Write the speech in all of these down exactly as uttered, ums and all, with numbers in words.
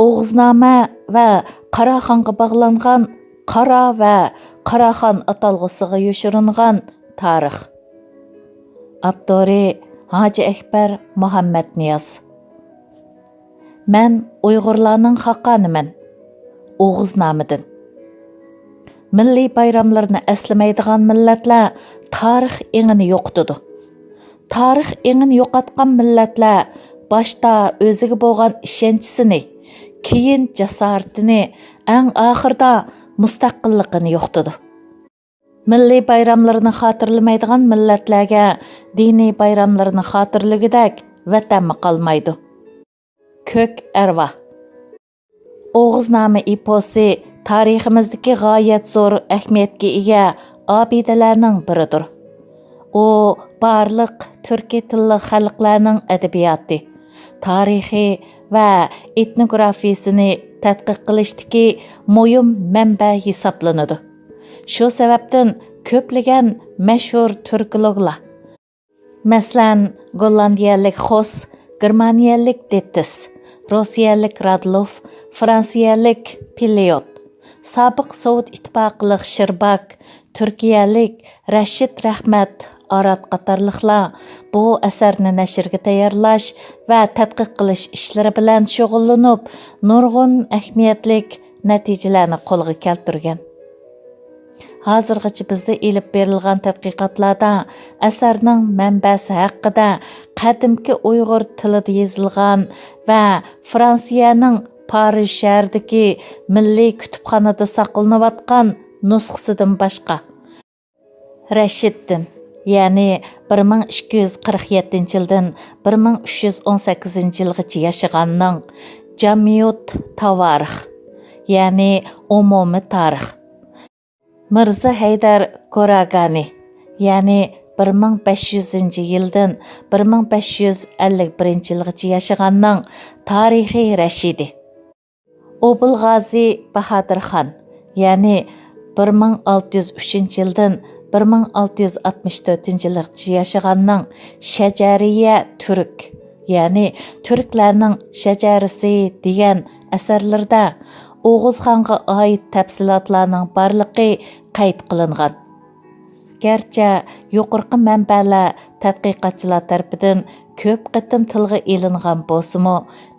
ئوغۇزنامە ۋە قاراخانغا باغلانغان قارا ۋە قاراخان ئاتالغۇسىغا يوشۇرۇنغان تارىخ. ئاپتورى ھاجى ئەكبەر مۇھەممەتنىياز. مەن ئۇيغۇرلارنىڭ خاقانىمەن. ئوغۇزنامىدىن. مىللىي بايراملىرىنى ئەسلىمەيدىغان مىللەتلەر تارىخ ئېڭىنى يوقىتىدۇ. تارىخ ئېڭىنى يوقاتقان مىللەتلەر باشتا ئۆزىگە بولغان ئىشەنچىسىنى، كېيىن جاسارىتىنى، ئەڭ ئاخىرىدا مۇستەقىللىقىنى يوقىتىدۇ. مىللىي بايراملىرىنى خاتىرىلىمەيدىغان مىللەتلەرگە دىنىي بايراملىرىنى خاتىرىلىگۈدەك ۋەتەنمۇ قالمايدۇ. كۆك ئەرۋا. ئوغۇزنامە ئېپوسى تارىخىمىزدىكى غايەت زور ئەھمىيەتكە ئىگە ئابىدىلەرنىڭ بىرىدۇر. ئۇ بارلىق تۈركىي تىللىق خەلقلەرنىڭ ئەدەبىياتى، تارىخى ۋە ئېتنوگرافىيىسىنى تەتقىق قىلىشتىكى مۇھىم مەنبە ھېسابلىنىدۇ. شۇ سەۋەبتىن كۆپلىگەن مەشھۇر تۈركولوگلار، مەسىلەن، گوللاندىيەلىك خوس، گېرمانىيەلىك دېتتىس، روسىيەلىك رادلوف، فرانسىيەلىك پىلليوت، سابىق سوۋېت ئىتتىپاقلىق شىرباك، تۈركىيەلىك رەشىد رەھمەت ئارات قاتارلىقلار بۇ ئەسەرنى نەشرگە تەييارلاش ۋە تەتقىق قىلىش ئىشلىرى بىلەن شۇغۇللىنىپ، نۇرغۇن ئەھمىيەتلىك نەتىجىلەرنى قولغا كەلتۈرگەن. ھازىرغىچە بىزدە ئېلىپ بېرىلغان تەتقىقاتلاردا ئەسەرنىڭ مەنبەسى ھەققىدە قەدىمكى ئۇيغۇر تىلىدا يېزىلغان ۋە فرانسىيەنىڭ پارىژ شەھىرىدىكى مىللىي كۇتۇپخانىدا ساقلىنىۋاتقان نۇسخىسىدىن باشقا، رەشىدتىن، يەنى بىر مىڭ ئىككى يۈز قىرىق يەتتىنچى يىلدىن بىر مىڭ ئۈچ يۈز ئون سەككىزىنچى يىلغىچە ياشىغاننىڭ جاميۇت تاۋارىخ، يەنى ئومۇمىي تارىخ، مىرزا ھەيدەر گوراگانى، يەنى بىر مىڭ بەش يۈزىنچى يىلدىن بىر مىڭ بەش يۈز ئەللىك بىرىنچى يىلغىچە ياشىغاننىڭ تارىخى رەشىدى، ئوبۇلغازى باھادىر خان، يەنى بىر مىڭ ئالتە يۈز ئۈچىنچى يىلدىن بىر مىڭ ئالتە يۈز ئاتمىش تۆتىنچى يىلغىچە ياشىغاننىڭ شەجەرىيە تۈرك، يەنى تۈركلەرنىڭ شەجەرىسى دېگەن ئەسەرلىرىدە ئوغۇزخانغا ئائىت تەپسىلاتلارنىڭ بارلىقى قەيت قىلىنغان. گەرچە يۇقىرىقى مەنبەلەر تەتقىقاتچىلار تەرىپىدىن كۆپ قېتىم تىلغا ئېلىنغان بولسىمۇ،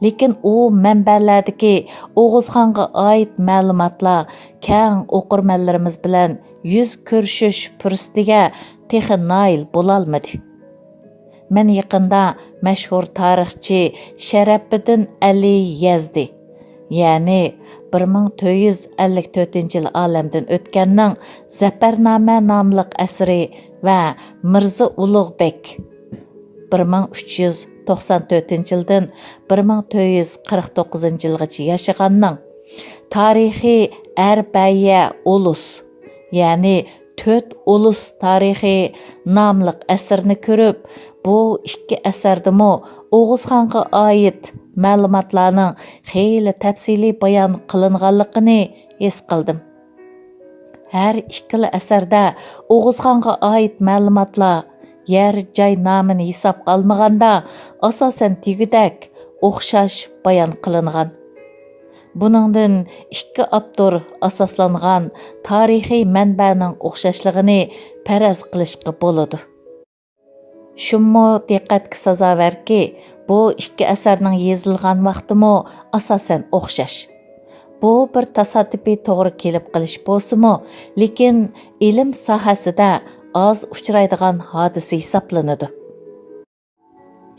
لېكىن ئۇ مەنبەلەردىكى ئوغۇزخانغا ئائىت مەلۇماتلار كەڭ ئوقۇرمەنلىرىمىز بىلەن يۈز كۆرۈشۈش پۇرسىتىگە تېخى نائىل بولالمىدى. مەن يېقىندا مەشھۇر تارىخچى شەرەپىدىن ئەلى يەزدى، يەنى بىر مىڭ تۆت يۈز ئەللىك تۆتىنچى يىل ئالەمدىن ئۆتكەننىڭ زەپەرنامە ناملىق ئەسىرى ۋە مىرزا ئۇلۇغ بەگ، بىر مىڭ ئۈچ يۈز توقسان تۆتىنچى يىلدىن بىر مىڭ تۆت يۈز قىرىق توققۇزىنچى يىلغىچە ياشىغاننىڭ تارىخى ئەربەيە ئۇلۇس، يەنى تۆت ئۇلۇس تارىخى ناملىق ئەسىرىنى كۆرۈپ، بۇ ئىككى ئەسەردىمۇ ئوغۇزخانغا ئائىت مەلۇماتلارنىڭ خېلى تەپسىلىي بايان قىلىنغانلىقىنى ھېس قىلدىم. ھەر ئىككىلا ئەسەردە ئوغۇزخانغا ئائىت مەلۇماتلار يەر، جاي نامىنى ھېسابقا ئالمىغاندا، ئاساسەن دېگۈدەك ئوخشاش بايان قىلىنغان. بۇنىڭدىن ئىككى ئاپتور ئاساسلانغان تارىخىي مەنبەنىڭ ئوخشاشلىقىنى پەرەز قىلىشقا بولىدۇ. شۇمۇ دىققەتكە سازاۋەركى، بۇ ئىككى ئەسەرنىڭ يېزىلغان ۋاقتىمۇ ئاساسەن ئوخشاش. بۇ بىر تاسادىپىي توغرا كېلىپ قېلىش بولسىمۇ، لېكىن ئىلىم ساھەسىدە ئاز ئۇچرايدىغان ھادىسە ھېسابلىنىدۇ.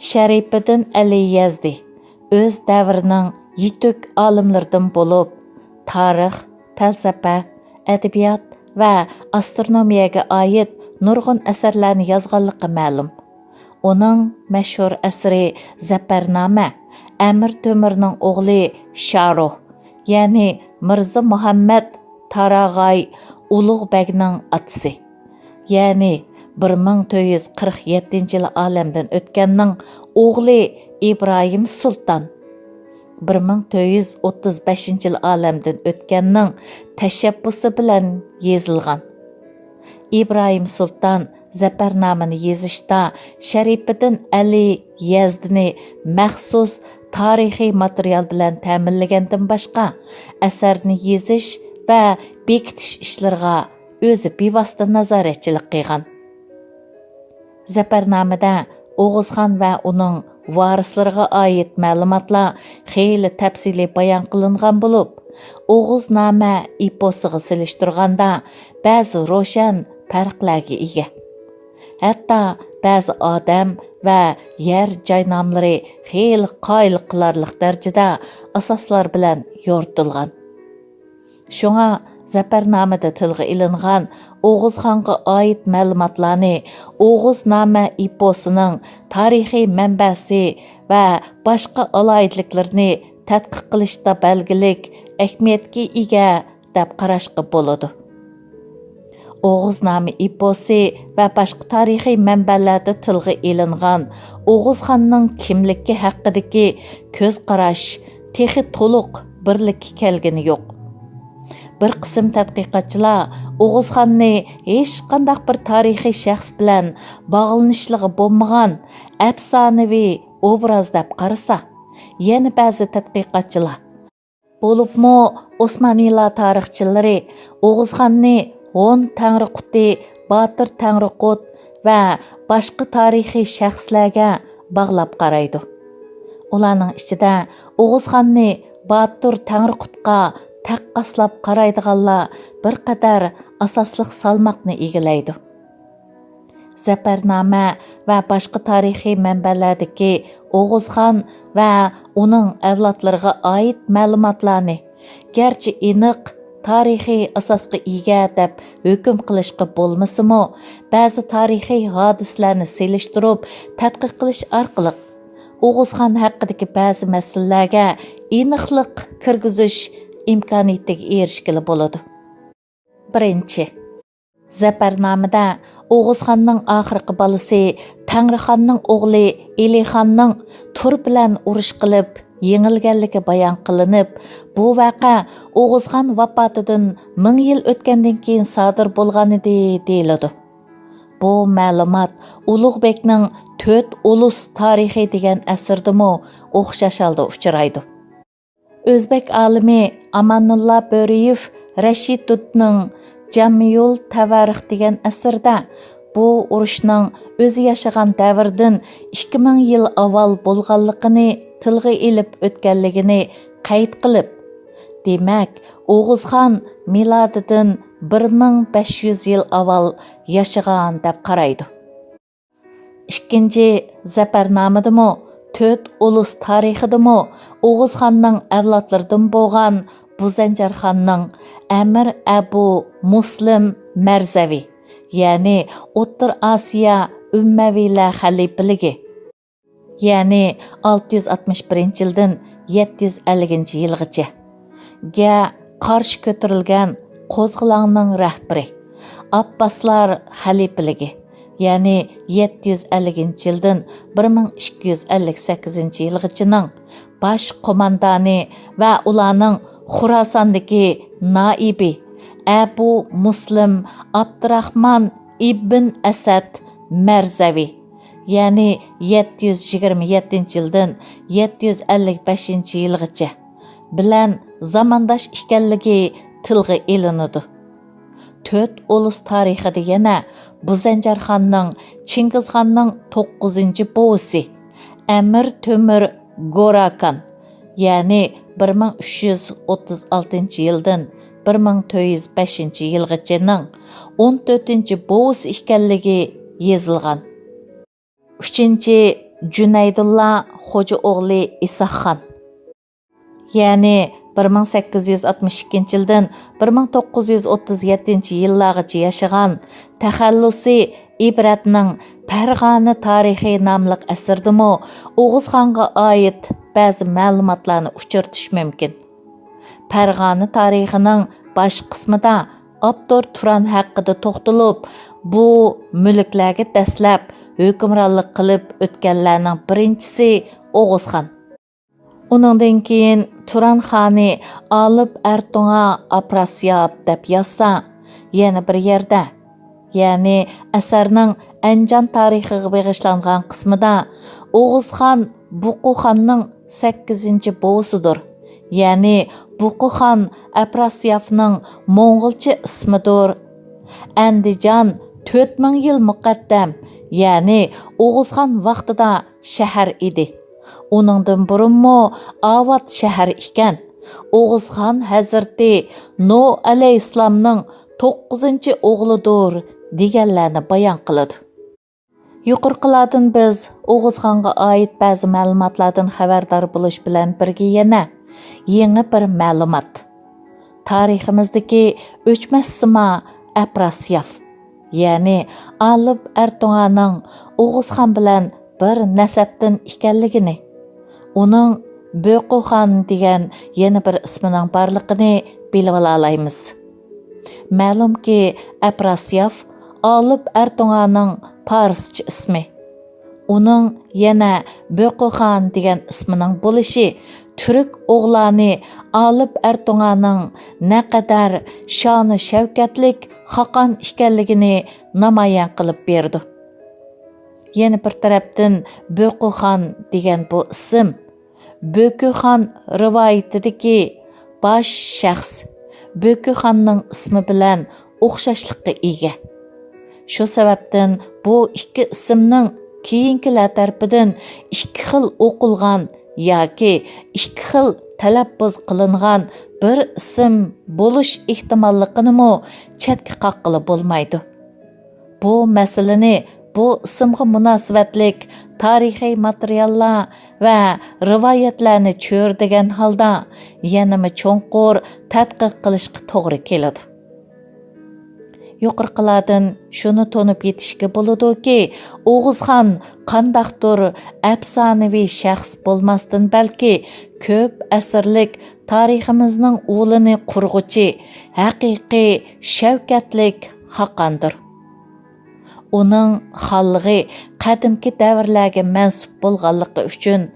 شەرىپىدىن ئەلى يەزدى ئۆز دەۋرىنىڭ يېتۈك ئالىملىرىدىن بولۇپ، تارىخ، پەلسەپە، ئەدەبىيات ۋە ئاسترونومىيەگە ئائىت نۇرغۇن ئەسەرلەرنى يازغانلىقى مەلۇم. ئۇنىڭ مەشھۇر ئەسىرى زەپەرنامە ئەمىر تۆمۈرنىڭ ئوغلى شاروھ، يەنى مىرزا مۇھەممەد تاراغاي ئۇلۇغ بەگنىڭ ئاتىسى، يەنى بىر مىڭ تۆت يۈز قىرىق يەتتىنچى يىل ئالەمدىن ئۆتكەننىڭ ئوغلى ئىبراھىم سۇلتان، بىر مىڭ تۆت يۈز ئوتتۇز بەشىنچى يىل ئالەمدىن ئۆتكەننىڭ تەشەببۇسى بىلەن يېزىلغان. ئىبراھىم سۇلتان زەپەرنامىنى يېزىشتا شەرىپىدىن ئەلى يەزدىنى مەخسۇس تارىخىي ماتېرىيال بىلەن تەمىنلىگەندىن باشقا، ئەسەرنى يېزىش ۋە بېكىتىش ئىشلىرىغا ئۆزى بىۋاسىتە نازارەتچىلىك قىلغان. زەپەرنامىدە ئوغۇزخان ۋە ئۇنىڭ ۋارىسلىرىغا ئائىت مەلۇماتلار خېلى تەپسىلىي بايان قىلىنغان بولۇپ، ئوغۇزنامە ئېپوسىغا سېلىشتۇرغاندا بەزى روشەن پەرقلەرگە ئىگە. ھەتتا بەزى ئادەم ۋە يەر جاي ناملىرى خېلى قايىل قىلارلىق دەرىجىدە ئاساسلار بىلەن يورۇتۇلغان. شۇڭا زەپەرنامىدە تىلغا ئېلىنغان ئوغۇزخانغا ئائىت مەلۇماتلارنى ئوغۇزنامە ئېپوسىنىڭ تارىخىي مەنبەسى ۋە باشقا ئالاھىدىلىكلىرىنى تەتقىق قىلىشتا بەلگىلىك ئەھمىيەتكە ئىگە دەپ قاراشقا بولىدۇ. ئوغۇزنامە ئېپوسى ۋە باشقا تارىخىي مەنبەلەردە تىلغا ئېلىنغان ئوغۇزخاننىڭ كىملىكى ھەققىدىكى كۆز قاراش تېخى تولۇق بىرلىككە كەلگىنى يوق. بىر قىسىم تەتقىقاتچىلار ئوغۇزخاننى ھېچقانداق بىر تارىخىي شەخس بىلەن باغلىنىشلىقى بولمىغان ئەپسانىۋى ئوبراز دەپ قارىسا، يەنە بەزى تەتقىقاتچىلار، بولۇپمۇ ئوسمانىيلار تارىخچىلىرى ئوغۇزخاننى ھون تەڭرىقۇتى، باتۇر تەڭرىقۇت ۋە باشقا تارىخىي شەخسلەرگە باغلاپ قارايدۇ. ئۇلارنىڭ ئىچىدە ئوغۇزخاننى باتۇر تەڭرىقۇتقا تەققاسلاپ قارايدىغانلار بىر قەدەر ئاساسلىق سالماقنى ئىگىلەيدۇ. زەپەرنامە ۋە باشقا تارىخىي مەنبەلەردىكى ئوغۇزخان ۋە ئۇنىڭ ئەۋلادلىرىغا ئائىت مەلۇماتلارنى، گەرچە ئېنىق تارىخىي ئاساسقا ئىگە دەپ ھۆكۈم قىلىشقا بولمىسىمۇ، بەزى تارىخىي ھادىسىلەرنى سېلىشتۇرۇپ تەتقىق قىلىش ئارقىلىق ئوغۇزخان ھەققىدىكى بەزى مەسىلىلەرگە ئېنىقلىق كىرگۈزۈش ئىمكانىيىتىگە ئېرىشكىلى بولىدۇ. بىرىنچى، زەپەرنامىدە ئوغۇزخاننىڭ ئاخىرقى بالىسى تەڭرىخاننىڭ ئوغلى ئېلىخاننىڭ تۇر بىلەن ئۇرۇش قىلىپ يېڭىلگەنلىكى بايان قىلىنىپ، بۇ ۋەقە ئوغۇزخان ۋاپاتىدىن مىڭ يىل ئۆتكەندىن كېيىن سادىر بولغانىدى دېيىلىدۇ. بۇ مەلۇمات ئۇلۇغبېكنىڭ تۆت ئۇلۇس تارىخى دېگەن ئەسىرىدىمۇ ئوخشاش ھالدا ئۇچرايدۇ. ئۆزبەك ئالىمى ئامانۇللا بۆرىيېۋ رەشىدۇدنىڭ جامىئۇل تەۋارىخ دېگەن ئەسىرىدە بۇ ئۇرۇشنىڭ ئۆزى ياشىغان دەۋردىن ئىككى مىڭ يىل ئاۋۋال بولغانلىقىنى تىلغا ئېلىپ ئۆتكەنلىكىنى قەيت قىلىپ، دېمەك، ئوغۇزخان مىلادىدىن بىر مىڭ بەش يۈز يىل ئاۋۋال ياشىغان دەپ قارايدۇ. ئىككىنچى زەپەرنامىدىمۇ، تۆت ئۇلۇس تارىخىدىمۇ ئوغۇزخاننىڭ ئەۋلادلىرىدىن بولغان بۇزەنجارخاننىڭ ئەمىر ئەبۇ مۇسلىم مەرزەۋى، يەنى ئوتتۇرا ئاسىيا ئۈمەۋىيلەر خەلىپىلىكى، يەنى ئالتە يۈز ئاتمىش بىرىنچى يىلدىن يەتتە يۈز ئەللىكىنچى يىلغىچە، گە قارشى كۆتۈرۈلگەن قوزغىلاڭنىڭ رەھبىرى، ئابباسلار خەلىپىلىكى، يەنى يەتتە يۈز ئەللىكىنچى يىلدىن بىر مىڭ ئىككى يۈز ئەللىك سەككىزىنچى يىلغىچىنىڭ باش قوماندانى ۋە ئۇلارنىڭ خوراساندىكى نائىبى ئەبۇ مۇسلىم ئابدۇراخمان ئىبن ئەسەد مەرزەۋى، يەنى يەتتە يۈز يىگىرمە يەتتىنچى يىلدىن يەتتە يۈز ئەللىك بەشىنچى يىلغىچە بىلەن زامانداش ئىكەنلىكى تىلغا ئېلىنىدۇ. تۆت ئۇلۇس تارىخىدا يەنە بۇزەنجارخاننىڭ، چىڭگىزخاننىڭ توققۇزىنچى بوۋىسى ئەمىر تۆمۈر گوراكان، يەنى بىر مىڭ ئۈچ يۈز ئوتتۇز ئالتىنچى يىلدىن بىر مىڭ تۆت يۈز بەشىنچى يىلغىچىنىڭ ئون تۆتىنچى بوۋىسى ئىكەنلىكى يېزىلغان. ئۈچىنچى، جۈنەيدۇللا خوجا ئوغلى ئىساقخان، يەنى بىر مىڭ سەككىز يۈز ئاتمىش ئىككىنچى يىلدىن بىر مىڭ توققۇز يۈز ئوتتۇز يەتتىنچى يىللارغىچە ياشىغان، تەخەللۇسى ئىبرەتنىڭ پەرغانە تارىخى ناملىق ئەسىرىدىمۇ ئوغۇزخانغا ئائىت بەزى مەلۇماتلارنى ئۇچرىتىش مۇمكىن. پەرغانە تارىخىنىڭ باش قىسمىدا ئاپتور تۇران ھەققىدە توختىلىپ، بۇ مۈلۈكلەرگە دەسلەپ ھۆكۈمرانلىق قىلىپ ئۆتكەنلەرنىڭ بىرىنچىسى ئوغۇزخان. ئۇنىڭدىن كېيىن تۇران خانى ئالىپ ئەرتۇڭا ئاپراسياب دەپ يازسا، يەنە بىر يەردە، يەنى ئەسەرنىڭ ئەنجان تارىخىغا بېغىشلانغان قىسمىدا ئوغۇزخان بۇقۇخاننىڭ سەككىزىنچى بوۋىسىدۇر. يەنى بۇقۇخان ئەپراسىيافنىڭ موڭغۇلچە ئىسمىدۇر. ئەندىجان تۆت مىڭ يىل مۇقەددەم، يەنى ئوغۇزخان ۋاقتىدا شەھەر ئىدى. ئۇنىڭدىن بۇرۇنمۇ ئاۋات شەھەر ئىكەن. ئوغۇزخان ھەزرىتى نۇھ ئەلەيھىسسالامنىڭ توققۇزىنچى ئوغلىدۇر، دېگەنلەرنى بايان قىلىدۇ. يۇقىرىقىلاردىن بىز ئوغۇزخانغا ئائىت بەزى مەلۇماتلاردىن خەۋەردار بولۇش بىلەن بىرگە يەنە يېڭى بىر مەلۇمات. تارىخىمىزدىكى ئۆچمەس سىما ئەپراسىياف، يەنى ئالىپ ئەرتۇڭانىڭ ئوغۇزخان بىلەن بىر نەسەبتىن ئىكەنلىكىنى، ئۇنىڭ بۆقۇخان دېگەن يەنە بىر ئىسمىنىڭ بارلىقىنى بىلىۋالالايمىز. مەلۇمكى، ئەپراسىياف ئالىپ ئەرتۇڭانىڭ پارسچە ئىسمى. ئۇنىڭ يەنە بۆقۇخان دېگەن ئىسمىنىڭ بولۇشى تۈرك ئوغلانى ئالىپ ئەرتۇڭانىڭ نەقەدەر شانۇ شەۋكەتلىك خاقان ئىكەنلىكىنى نامايان قىلىپ بېرىدۇ. يەنە بىر تەرەپتىن، بۆقۇخان دېگەن بۇ ئىسىم بۆكۈخان رىۋايىتىدىكى باش شەخس بۆكۈخاننىڭ ئىسمى بىلەن ئوخشاشلىققا ئىگە. شۇ سەۋەبتىن بۇ ئىككى ئىسىمنىڭ كېيىنكىلەر تەرىپىدىن ئىككى خىل ئوقۇلغان ياكى ئىككى خىل تەلەپپۇز قىلىنغان بىر ئىسىم بولۇش ئېھتىماللىقىنىمۇ چەتكە قاققىلى بولمايدۇ. بۇ مەسىلىنى بۇ ئىسىمغا مۇناسىۋەتلىك تارىخىي ماتېرىياللار ۋە رىۋايەتلەرنى چۆرىدىگەن ھالدا يەنىمۇ چوڭقۇر تەتقىق قىلىشقا توغرا كېلىدۇ. يۇقىرىقىلاردىن شۇنى تونۇپ يېتىشكە بولىدۇكى، ئوغۇزخان قانداقتۇر ئەپسانىۋى شەخس بولماستىن، بەلكى كۆپ ئەسىرلىك تارىخىمىزنىڭ ئۇلىنى قۇرغۇچى، ھەقىقىي شەۋكەتلىك خاقاندۇر. ئۇنىڭ خانلىقى قەدىمكى دەۋرلەرگە مەنسۇپ بولغانلىقى ئۈچۈن،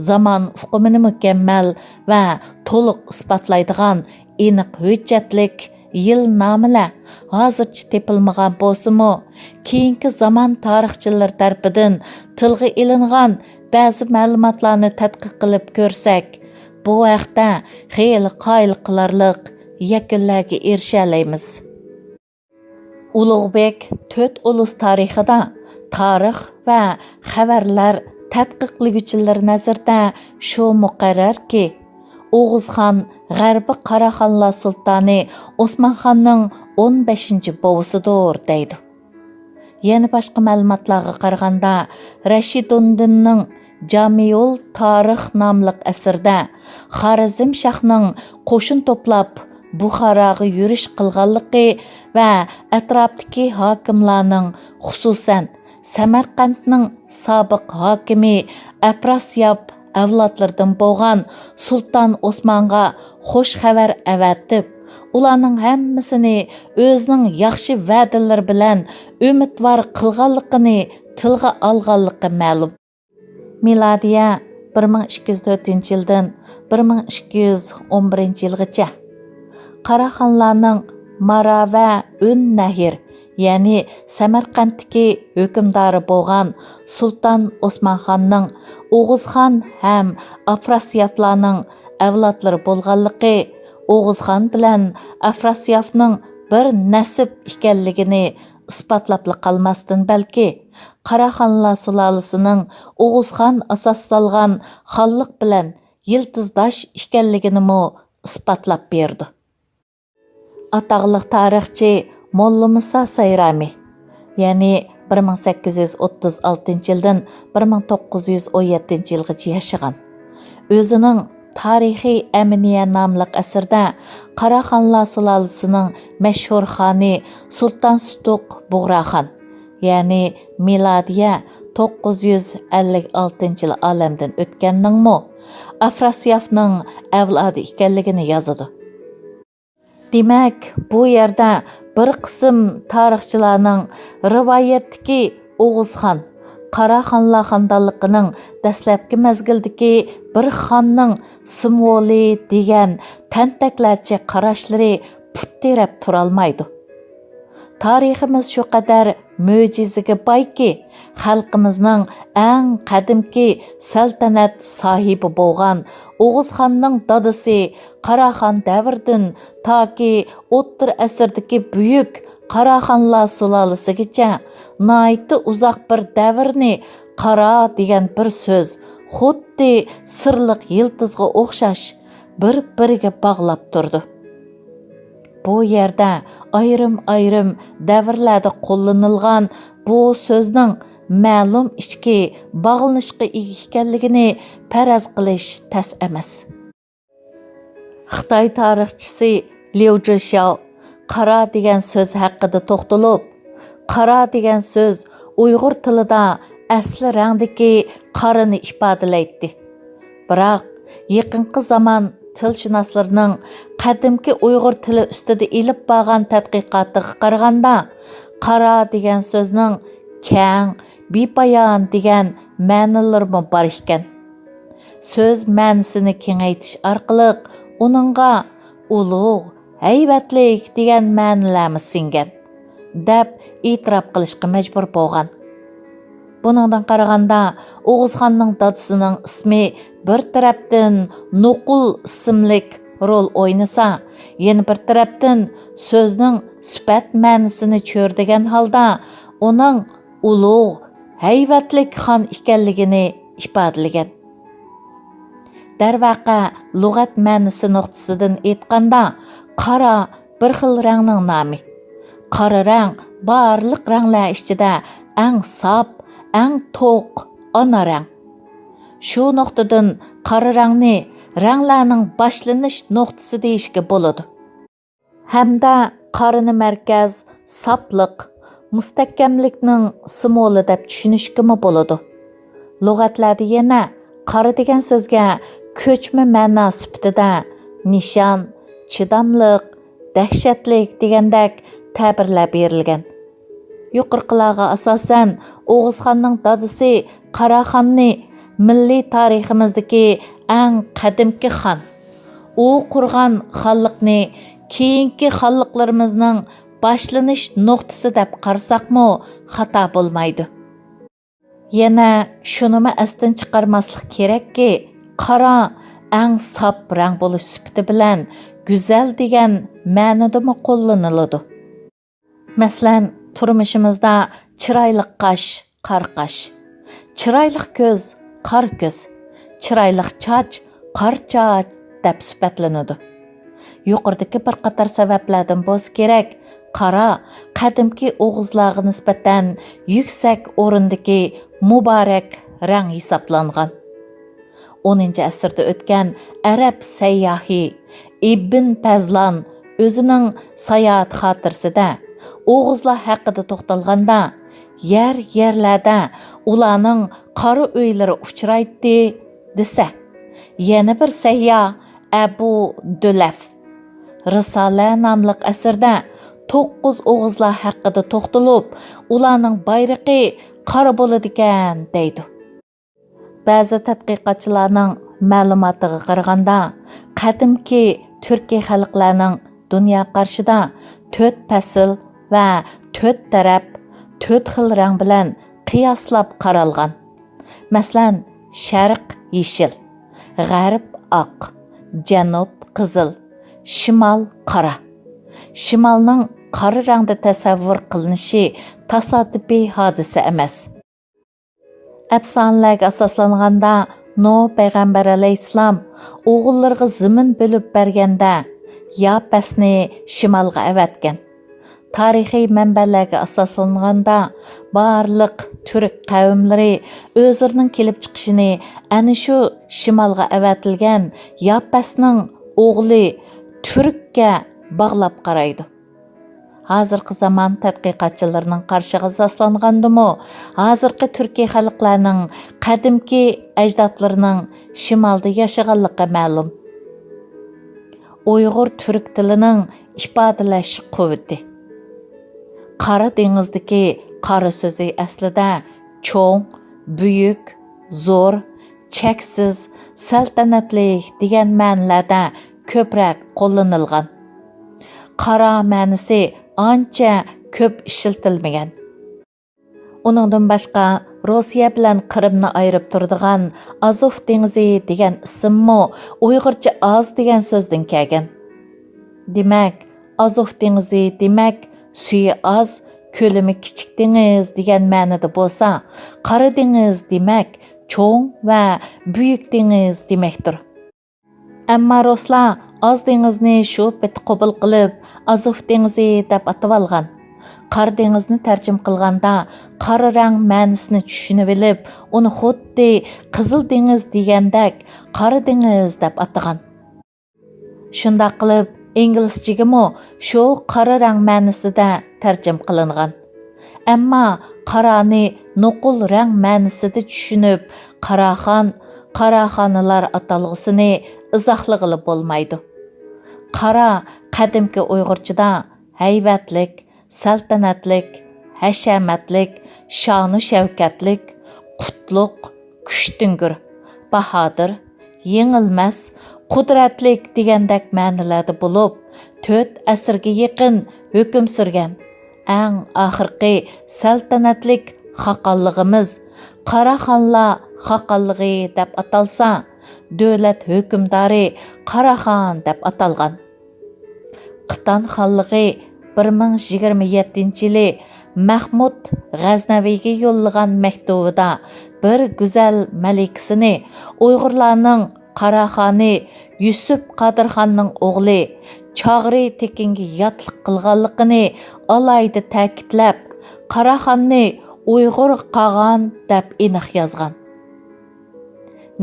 زامان ئۇقۇمىنى مۇكەممەل ۋە تولۇق ئىسپاتلايدىغان ئېنىق ھۆججەتلىك يىلنامىلەر ھازىرچە تېپىلمىغان بولسىمۇ، كېيىنكى زامان تارىخچىلىرى تەرىپىدىن تىلغا ئېلىنغان بەزى مەلۇماتلارنى تەتقىق قىلىپ كۆرسەك، بۇ ھەقتە خېلى قايىل قىلارلىق يەكۈنلەرگە ئېرىشەلەيمىز. ئۇلۇغبېك تۆت ئۇلۇس تارىخىدا تارىخ ۋە خەۋەرلەر تەتقىقلىگۈچىلىرى نەزىرىدە شۇ مۇقەررەركى، ئوغۇزخان غەربىي قاراخانلار سۇلتانى ئوسمانخاننىڭ ئون بەشىنچى بوۋىسىدۇر، دەيدۇ. يەنە باشقا مەلۇماتلارغا قارىغاندا، رەشىدۇندىننىڭ جامىئۇل تارىخ ناملىق ئەسىرىدە خارەزم شاھنىڭ قوشۇن توپلاپ، بۇخاراغا يۈرۈش قىلغانلىقى ۋە ئەتراپتىكى ھاكىملارنىڭ، خۇسۇسەن، سەمەرقەنتنىڭ سابىق ھاكىمى ئەپراسىياب ئەۋلادلىرىدىن بولغان سۇلتان ئوسمانغا خۇش خەۋەر ئەۋەتىپ، ئۇلارنىڭ ھەممىسىنى ئۆزىنىڭ ياخشى ۋەدىلىرى بىلەن ئۈمىدۋار قىلغانلىقىنى تىلغا ئالغانلىقى مەلۇم. مىلادىيە بىر مىڭ ئىككى يۈز تۆتىنچى يىلدىن بىر مىڭ ئىككى يۈز ئون بىرىنچى يىلغىچە قاراخانلارنىڭ مارا ۋە ئۈن نەھر، يەنى سەمەرقەنتتىكى ھۆكۈمدارى بولغان سۇلتان ئوسمانخاننىڭ ئوغۇزخان ھەم ئافراسىيابلارنىڭ ئەۋلادلىرى بولغانلىقى، ئوغۇزخان بىلەن ئافراسىيابنىڭ بىر نەسىب ئىكەنلىكىنى ئىسپاتلاپلا قالماستىن، بەلكى قاراخانلار سۇلالىسىنىڭ ئوغۇزخان ئاساس سالغان خانلىق بىلەن يىلتىزداش ئىكەنلىكىنىمۇ ئىسپاتلاپ بېرىدۇ. ئاتاقلىق تارىخچى موللىمۇسا سايرامى، يەنى بىر مىڭ سەككىز يۈز ئوتتۇز ئالتىنچى يىلدىن بىر مىڭ توققۇز يۈز ئون يەتتىنچى يىلغىچە ياشىغان. ئۆزىنىڭ تارىخىي ئەمىنىيە ناملىق ئەسىرىدە قاراخانلار سۇلالىسىنىڭ مەشھۇر خانى سۇلتان سۇتۇق بۇغراخان، يەنى مىلادىيە توققۇز يۈز ئەللىك ئالتىنچى يىل ئالەمدىن ئۆتكەننىڭمۇ ئافراسىيابنىڭ ئەۋلادى ئىكەنلىكىنى يازىدۇ. دېمەك، بۇ يەردە بىر قىسىم تارىخچىلارنىڭ رىۋايەتتىكى ئوغۇزخان، قاراخانلار خاندانلىقىنىڭ دەسلەپكى مەزگىلدىكى بىر خاننىڭ سىمۋولى دېگەن تەنتەكلەرچە قاراشلىرى پۇت تىرەپ تۇرالمايدۇ. تارىخىمىز شۇ قەدەر مۆجىزىگە بايكى، خەلقىمىزنىڭ ئەڭ قەدىمكى سەلتەنەت ساھىبى بولغان ئوغۇزخاننىڭ دادىسى قاراخان دەۋرىدىن تاكى ئوتتۇرا ئەسىردىكى بۈيۈك قاراخانلار سۇلالىسىگىچە ناھايىتى ئۇزاق بىر دەۋرنى قارا دېگەن بىر سۆز خۇددى سىرلىق يىلتىزغا ئوخشاش بىر-بىرىگە باغلاپ تۇرىدۇ. بۇ يەردە ئايرىم-ئايرىم دەۋرلەردە قوللىنىلغان بۇ سۆزنىڭ مەلۇم ئىچكى باغلىنىشقا ئىگە ئىكەنلىكىنى پەرەز قىلىش تەس ئەمەس. خىتاي تارىخچىسى ليۇ جېشياۋ قارا دېگەن سۆز ھەققىدە توختىلىپ، قارا دېگەن سۆز ئۇيغۇر تىلىدا ئەسلى رەڭدىكى قارىنى ئىپادىلەيتتى. بىراق، يېقىنقى زامان تىلشۇناسلىرىنىڭ قەدىمكى ئۇيغۇر تىلى ئۈستىدە ئېلىپ بارغان تەتقىقاتىغا قارىغاندا، قارا دېگەن سۆزنىڭ كەڭ، بىپايان دېگەن مەنىلىرىمۇ بار ئىكەن. سۆز مەنىسىنى كېڭەيتىش ئارقىلىق ئۇنىڭغا ئۇلۇغ، ھەيۋەتلىك دېگەن مەنىلەرمۇ سىڭگەن، دەپ ئېتىراپ قىلىشقا مەجبۇر بولغان. بۇنىڭدىن قارىغاندا، ئوغۇزخاننىڭ دادىسىنىڭ ئىسمى بىر تەرەپتىن نوقۇل ئىسىملىك رول ئوينىسا، يەنە بىر تەرەپتىن سۆزنىڭ سۈپەت مەنىسىنى چۆرىدىگەن ھالدا ئۇنىڭ ئۇلۇغ، ھەيۋەتلىك خان ئىكەنلىكىنى ئىپادىلىگەن. دەرۋەقە، لۇغەت مەنىسى نۇقتىسىدىن ئېيتقاندا، قارا بىر خىل رەڭنىڭ نامى. قارا رەڭ بارلىق رەڭلەر ئىچىدە ئەڭ ساپ، ئەڭ توق، ئانا رەڭ. شۇ نۇقتىدىن قارا رەڭنى رەڭلەرنىڭ باشلىنىش نۇقتىسى دېيىشكە بولىدۇ. ھەمدە قارىنى مەركەز، ساپلىق، مۇستەھكەملىكنىڭ سىمۋولى دەپ چۈشىنىشكىمۇ بولىدۇ. لۇغەتلەردە يەنە قارا دېگەن سۆزگە كۆچمە مەنا سۈپىتىدە نىشان، چىداملىق، دەھشەتلىك دېگەندەك تەبىرلەر بېرىلگەن. يۇقىرىقىلارغا ئاساسەن، ئوغۇزخاننىڭ دادىسى قاراخاننى مىللىي تارىخىمىزدىكى ئەڭ قەدىمكى خان، ئۇ قۇرغان خانلىقنى كېيىنكى خانلىقلىرىمىزنىڭ باشلىنىش نۇقتىسى دەپ قارىساقمۇ خاتا بولمايدۇ. يەنە شۇنىمۇ ئەستىن چىقارماسلىق كېرەككى، قارا ئەڭ ساپ رەڭ بولۇش سۈپىتى بىلەن گۈزەل دېگەن مەنىدىمۇ قوللىنىلىدۇ. مەسىلەن، تۇرمۇشىمىزدا چىرايلىق قاش، قارا قاش، چىرايلىق كۆز، قارا كۆز، چىرايلىق چاچ، قارا چاچ دەپ سۈپەتلىنىدۇ. يۇقىرىدىكى بىر قاتار سەۋەبلەردىن بولسا كېرەك، قارا قەدىمكى ئوغۇزلارغا نىسبەتەن يۈكسەك ئورۇندىكى مۇبارەك رەڭ ھېسابلانغان. ئونىنچى ئەسىردە ئۆتكەن ئەرەب سەيياھى ئىبن پەزلان ئۆزىنىڭ ساياھەت خاتىرىسىدە ئوغۇزلار ھەققىدە توختالغاندا، يەر-يەرلەردە ئۇلارنىڭ قارا ئۆيلىرى ئۇچرايتتى، دېسە، يەنە بىر سەيياھ ئەبۇ دۆلەف رىسالە ناملىق ئەسىرىدە توققۇز ئوغۇزلار ھەققىدە توختىلىپ، ئۇلارنىڭ بايرىقى قارا بولىدىكەن، دەيدۇ. بەزى تەتقىقاتچىلارنىڭ مەلۇماتىغا قارىغاندا، قەدىمكى تۈركىي خەلقلەرنىڭ دۇنيا قارىشىدا تۆت پەسىل ۋە تۆت تەرەپ، تۆت خىل رەڭ بىلەن قىياسلاپ قارالغان. مەسىلەن، شەرق يېشىل، غەرب ئاق، جەنۇب قىزىل، شىمال قارا. شىمالنىڭ قارا رەڭدە تەسەۋۋۇر قىلىنىشى تاسادىپىي ھادىسە ئەمەس. ئەپسانىلەرگە ئاساسلانغاندا، نۇھ پەيغەمبەر ئەلەيھىسسالام ئوغۇللىرىغا زېمىن بۆلۈپ بەرگەندە، ياپەسنى شىمالغا ئەۋەتكەن. تارىخىي مەنبەلەرگە ئاساسلانغاندا، بارلىق تۈرك قەۋملىرى ئۆزلىرىنىڭ كېلىپ چىقىشىنى ئەنە شۇ شىمالغا ئەۋەتىلگەن ياپەسنىڭ ئوغلى تۈرككە باغلاپ قارايدۇ. ھازىرقى زامان تەتقىقاتچىلىرىنىڭ قارىشىغا ئاساسلانغاندىمۇ، ھازىرقى تۈركىي خەلقلەرنىڭ قەدىمكى ئەجدادلىرىنىڭ شىمالدا ياشىغانلىقى مەلۇم. ئۇيغۇر تۈرك تىلىنىڭ ئىپادىلەش قۇۋۋىتى. قارا دېڭىزدىكى قارا سۆزى ئەسلىدە چوڭ، بۈيۈك، زور، چەكسىز، سەلتەنەتلىك دېگەن مەنىلەردە كۆپرەك قوللىنىلغان. قارا مەنىسى ئانچە كۆپ ئىشلىتىلمىگەن. ئۇنىڭدىن باشقا، روسىيە بىلەن قىرىمنى ئايرىپ تۇرىدىغان ئازوف دېڭىزى دېگەن ئىسىممۇ ئۇيغۇرچە ئاز دېگەن سۆزدىن كەلگەن. دېمەك، ئازوف دېڭىزى دېمەك، سۈيى ئاز، كۆلىمى كىچىك دېڭىز دېگەن مەنىدە بولسا، قارا دېڭىز دېمەك، چوڭ ۋە بۈيۈك دېڭىز دېمەكتۇر. ئەمما رۇسلار ئاز دېڭىزنى شۇ پېتى قوبۇل قىلىپ، ئازوف دېڭىزى دەپ ئاتىۋالغان. قارا دېڭىزنى تەرجىمە قىلغاندا، قارا رەڭ مەنىسىنى چۈشىنىۋېلىپ، ئۇنى خۇددى قىزىل دېڭىز دېگەندەك قارا دېڭىز دەپ ئاتىغان. شۇنداق قىلىپ، ئىنگلىزچىگىمۇ شۇ قارا رەڭ مەنىسىدە تەرجىمە قىلىنغان. ئەمما قارانى نوقۇل رەڭ مەنىسىدە چۈشىنىپ، قاراخان، قاراخانىلار ئاتالغۇسىنى ئىزاھلىغىلى بولمايدۇ. قارا قەدىمكى ئۇيغۇرچىدا ھەيۋەتلىك، سەلتەنەتلىك، ھەشەمەتلىك، شانۇ شەۋكەتلىك، قۇتلۇق، كۈچتۈڭگۈر، باھادىر، يېڭىلمەس، قۇدرەتلىك دېگەندەك مەنىلەردە بولۇپ، تۆت ئەسىرگە يېقىن ھۆكۈم سۈرگەن ئەڭ ئاخىرقى سەلتەنەتلىك خاقانلىقىمىز قاراخانلار خاقانلىقى دەپ ئاتالسا، دۆلەت ھۆكۈمدارى قاراخان دەپ ئاتالغان. قىتان خانلىقى بىر مىڭ يىگىرمە يەتتىنچى يىلى مەھمۇد غەزنەۋىگە يوللىغان مەكتۇبىدا بىر گۈزەل مەلىكىسىنى ئۇيغۇرلارنىڭ قاراخانى يۈسۈپ قادىرخاننىڭ ئوغلى چاغرى تېكىنگە ياتلىق قىلغانلىقىنى ئالاھىدە تەكىتلەپ، قاراخاننى ئۇيغۇر قاغان دەپ ئېنىق يازغان.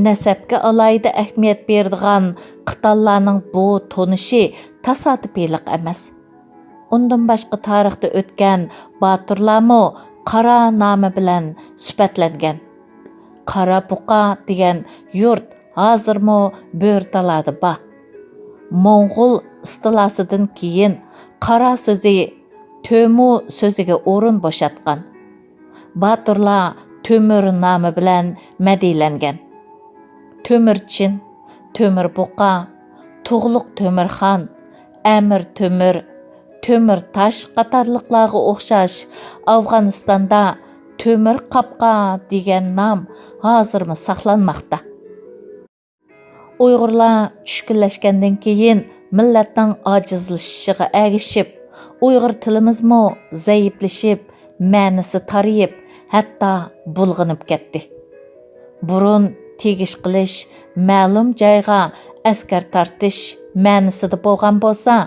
نەسەبكە ئالاھىدە ئەھمىيەت بېرىدىغان قىتانلارنىڭ بۇ تونۇشى تاسادىپىيلىق ئەمەس. ئۇندىن باشقا تارىختا ئۆتكەن باتۇرلارمۇ قارا نامى بىلەن سۈپەتلەنگەن. قارا بۇقا دېگەن يۇرت ھازىرمۇ بۆرتالادا بار. موڭغۇل ئىستىلاسىدىن كېيىن قارا سۆزى تۆمۈ سۆزىگە ئورۇن بوشاتقان. باتۇرلار تۆمۈر نامى بىلەن مەدھىيلەنگەن. تۆمۈرچىن، تۆمۈر بۇقا، تۇغلۇق تۆمۈرخان، ئەمىر تۆمۈر، تۆمۈر تاش قاتارلىقلارغا ئوخشاش ئافغانىستاندا تۆمۈر قاپقا دېگەن نام ھازىرمۇ ساقلانماقتا. ئۇيغۇرلار چۈشكۈنلەشكەندىن كېيىن مىللەتنىڭ ئاجىزلىشىشىغا ئەگىشىپ، ئۇيغۇر تىلىمىزمۇ زەئىپلىشىپ، مەنىسى تارىيىپ، ھەتتا بۇلغىنىپ كەتتى. بۇرۇن تېگىش قىلىش، مەلۇم جايغا ئەسكەر تارتىش مەنىسىدە بولغان بولسا،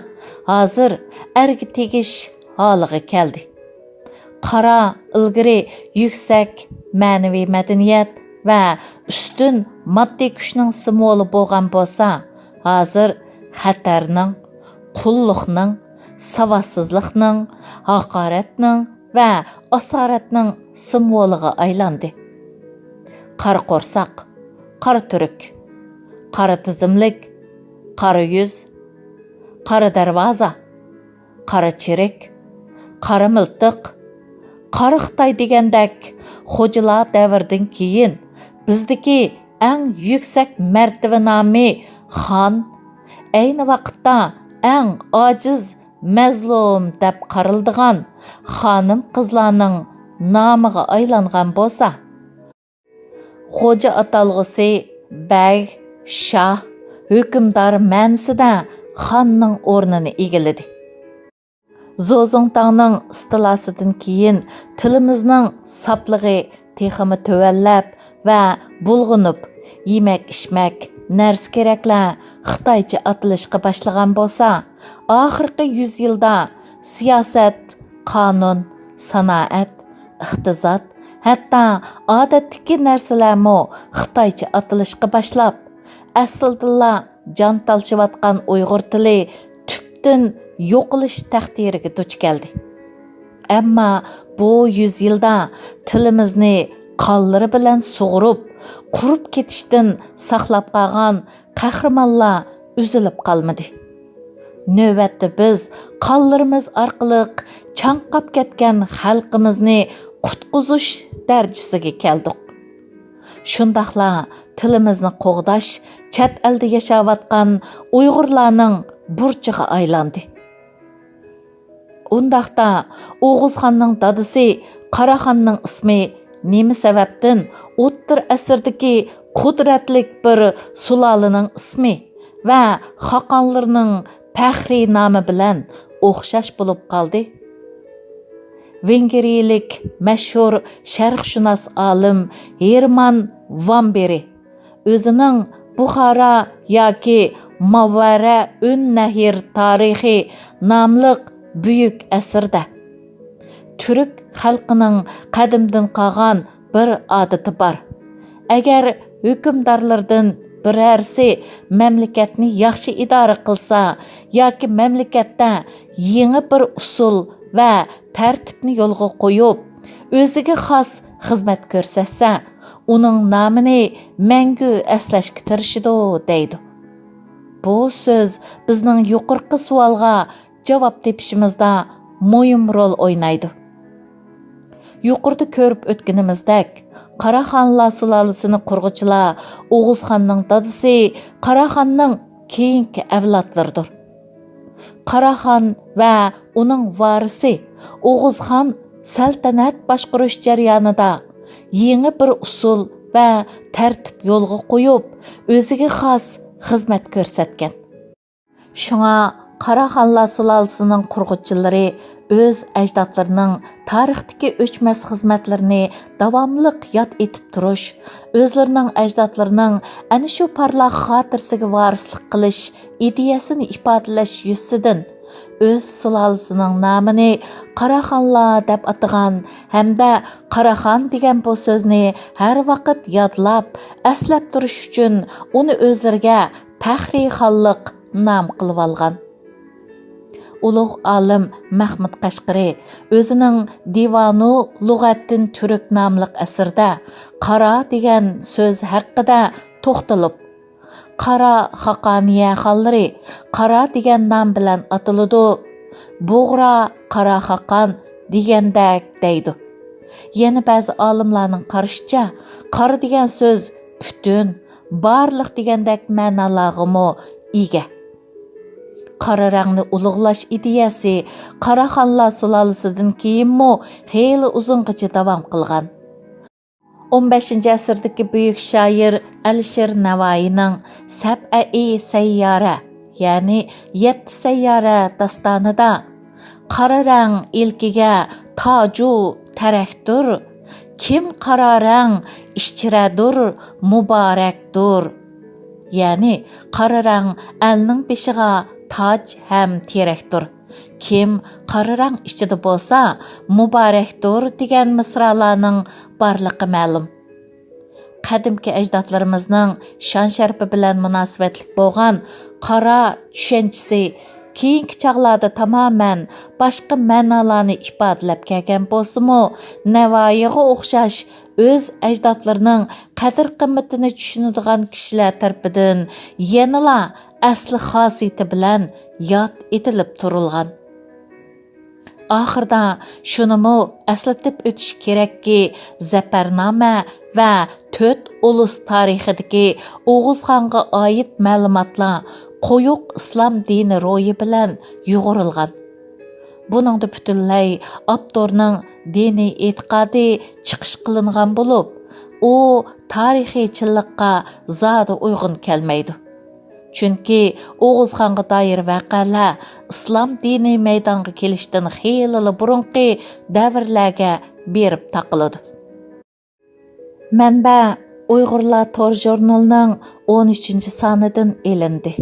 ھازىر ئەرگە تېگىش ھالىغا كەلدى. قارا ئىلگىرى يۈكسەك مەنىۋى مەدەنىيەت ۋە ئۈستۈن ماددىي كۈچنىڭ سىمۋولى بولغان بولسا، ھازىر خەتەرنىڭ، قۇللۇقنىڭ، ساۋاتسىزلىقنىڭ، ھاقارەتنىڭ ۋە ئاسارەتنىڭ سىمۋولىغا ئايلاندى. قارا قورساق، قارا تۈرك، قارا تىزىملىك، قارا يۈز، قارا دەرۋازا، قارا چېرىك، قارا مىلتىق، قارا خىتاي دېگەندەك خوجىلار دەۋرىدىن كېيىن بىزدىكى ئەڭ يۈكسەك مەرتىۋە نامى خان، ئەينى ۋاقىتتا ئەڭ ئاجىز، مەزلۇم دەپ قارىلىدىغان خانىم قىزلارنىڭ نامىغا ئايلانغان بولسا، خوجا ئاتالغۇسى بەگ، شاھ، ھۆكۈمدار مەنىسىدە خاننىڭ ئورنىنى ئىگىلىدى. زوزۇڭتاڭنىڭ ئىستىلاسىدىن كېيىن تىلىمىزنىڭ ساپلىقى تېخىمۇ تۆۋەنلەپ ۋە بۇلغىنىپ، يېمەك-ئىچمەك، نەرسە-كېرەكلەر خىتايچە ئاتىلىشقا باشلىغان بولسا، ئاخىرقى يۈز يىلدا سىياسەت، قانۇن، سانائەت، ئىقتىساد، ھەتتا ئادەتتىكى نەرسىلەرمۇ خىتايچە ئاتىلىشقا باشلاپ، ئەسلىدىنلا جان تالىشىۋاتقان ئۇيغۇر تىلى تۈپتىن يوقىلىش تەقدىرىگە دۇچ كەلدى. ئەمما بۇ يۈز يىلدا تىلىمىزنى قانلىرى بىلەن سۇغۇرۇپ، قۇرۇپ كېتىشتىن ساقلاپ قالغان قەھرىمانلار ئۈزۈلۈپ قالمىدى. نۆۋەتتە بىز قانلىرىمىز ئارقىلىق چاڭقاپ كەتكەن خەلقىمىزنى قۇتقۇزۇش دەرىجىسىگە كەلدۇق. شۇنداقلا تىلىمىزنى قوغداش چەت ئەلدە ياشاۋاتقان ئۇيغۇرلارنىڭ بۇرچىغا ئايلاندى. ئۇنداقتا، ئوغۇزخاننىڭ دادىسى قاراخاننىڭ ئىسمى نېمە سەۋەبتىن ئوتتۇرا ئەسىردىكى قۇدرەتلىك بىر سۇلالىنىڭ ئىسمى ۋە خاقانلىرىنىڭ پەخرىي نامى بىلەن ئوخشاش بولۇپ قالدى؟ ۋېنگرىيىلىك مەشھۇر شەرقشۇناس ئالىم ھېرمان ۋان بېرى ئۆزىنىڭ بۇخارا ياكى ماۋەرە ئۈن نەھر تارىخى ناملىق بۈيۈك ئەسىرىدە، تۈرك خەلقىنىڭ قەدىمدىن قالغان بىر ئادىتى بار. ئەگەر ھۆكۈمدارلىرىدىن بىرەرسى مەملىكەتنى ياخشى ئىدارە قىلسا ياكى مەملىكەتتە يېڭى بىر ئۇسۇل ۋە تەرتىپنى يولغا قويۇپ، ئۆزىگە خاس خىزمەت كۆرسەتسە، ئۇنىڭ نامىنى مەڭگۈ ئەسلەشكە تىرىشىدۇ، دەيدۇ. بۇ سۆز بىزنىڭ يۇقىرىقى سوئالغا جاۋاب تېپىشىمىزدا مۇھىم رول ئوينايدۇ. يۇقىرىدا كۆرۈپ ئۆتكىنىمىزدەك، قاراخانلار سۇلالىسىنى قۇرغۇچىلار ئوغۇزخاننىڭ دادىسى قاراخاننىڭ كېيىنكى ئەۋلادلىرىدۇر. قاراخان ۋە ئۇنىڭ ۋارىسى ئوغۇزخان سەلتەنەت باشقۇرۇش جەريانىدا يېڭى بىر ئۇسۇل ۋە تەرتىپ يولغا قويۇپ، ئۆزىگە خاس خىزمەت كۆرسەتكەن. شۇڭا قاراخانلار سۇلالىسىنىڭ قۇرغۇچىلىرى ئۆز ئەجدادلىرىنىڭ تارىختىكى ئۆچمەس خىزمەتلىرىنى داۋاملىق ياد ئېتىپ تۇرۇش، ئۆزلىرىنىڭ ئەجدادلىرىنىڭ ئەنە شۇ پارلاق خاتىرىسىگە ۋارىسلىق قىلىش ئىدىيەسىنى ئىپادىلەش يۈزىسىدىن ئۆز سۇلالىسىنىڭ نامىنى قاراخانلار دەپ ئاتىغان ھەمدە قاراخان دېگەن بۇ سۆزنى ھەر ۋاقىت يادلاپ، ئەسلەپ تۇرۇش ئۈچۈن ئۇنى ئۆزلىرىگە پەخرىي خانلىق نام قىلىۋالغان. ئۇلۇغ ئالىم مەخمۇت قەشقىرى ئۆزىنىڭ دىۋانۇ لۇغەتتىن تۈرك ناملىق ئەسىرىدە قارا دېگەن سۆز ھەققىدە توختىلىپ، قارا خاقانىيە خانلىرى قارا دېگەن نام بىلەن ئاتىلىدۇ، بۇغرا قارا خاقان دېگەندەك دەيدۇ. يەنە بەزى ئالىملارنىڭ قارىشىچە، قارا دېگەن سۆز پۈتۈن، بارلىق دېگەندەك مەنالارغىمۇ ئىگە. قارا رەڭنى ئۇلۇغلاش ئىدىيەسى قاراخانلار سۇلالىسىدىن كېيىنمۇ خېلى ئۇزۇنغىچە داۋام قىلغان. ئون بەشىنچى ئەسىردىكى بۈيۈك شائىر ئەلىشىر نەۋائىينىڭ سەبئەئى سەييارە، يەنى يەتتە سەييارە داستانىدا، قارا رەڭ ئىلكىگە تاجۇ تەرەكتۇر، كىم قارا رەڭ ئىچرەدۇر مۇبارەكدۇر. يەنى قارا رەڭ ئەلنىڭ بېشىغا تاج ھەم تېرەكتۇر. كىم قارا رەڭ ئىچىدە بولسا، مۇبارەكدۇر دېگەن مىسرالارنىڭ بارلىقى مەلۇم. قەدىمكى ئەجدادلىرىمىزنىڭ شان-شەرىپى بىلەن مۇناسىۋەتلىك بولغان قارا چۈشەنچىسى كېيىنكى چاغلاردا تامامەن باشقا مەنالارنى ئىپادىلەپ كەلگەن بولسىمۇ، نەۋائىيغا ئوخشاش ئۆز ئەجدادلىرىنىڭ قەدىر-قىممىتىنى چۈشىنىدىغان كىشىلەر تەرىپىدىن يەنىلا ئەسلى خاسىيىتى بىلەن ياد ئېتىلىپ تۇرۇلغان. ئاخىرىدا شۇنىمۇ ئەسلىتىپ ئۆتۈش كېرەككى، زەپەرنامە ۋە تۆت ئۇلۇس تارىخىدىكى ئوغۇزخانغا ئائىت مەلۇماتلار قويۇق ئىسلام دىنى روھى بىلەن يۇغۇرۇلغان. بۇنىڭدا پۈتۈنلەي ئاپتورنىڭ دىنىي ئېتىقادى چىقىش قىلىنغان بولۇپ، ئۇ تارىخىي چىنلىققا زادى ئۇيغۇن كەلمەيدۇ. چۈنكى ئوغۇزخانغا دائىر ۋەقەلەر ئىسلام دىنى مەيدانغا كېلىشتىن خېلىلا بۇرۇنقى دەۋرلەرگە بېرىپ تاقىلىدۇ. مەنبە: ئۇيغۇرلار تور ژۇرنىلىنىڭ ئون ئۈچىنچى سانىدىن ئېلىندى.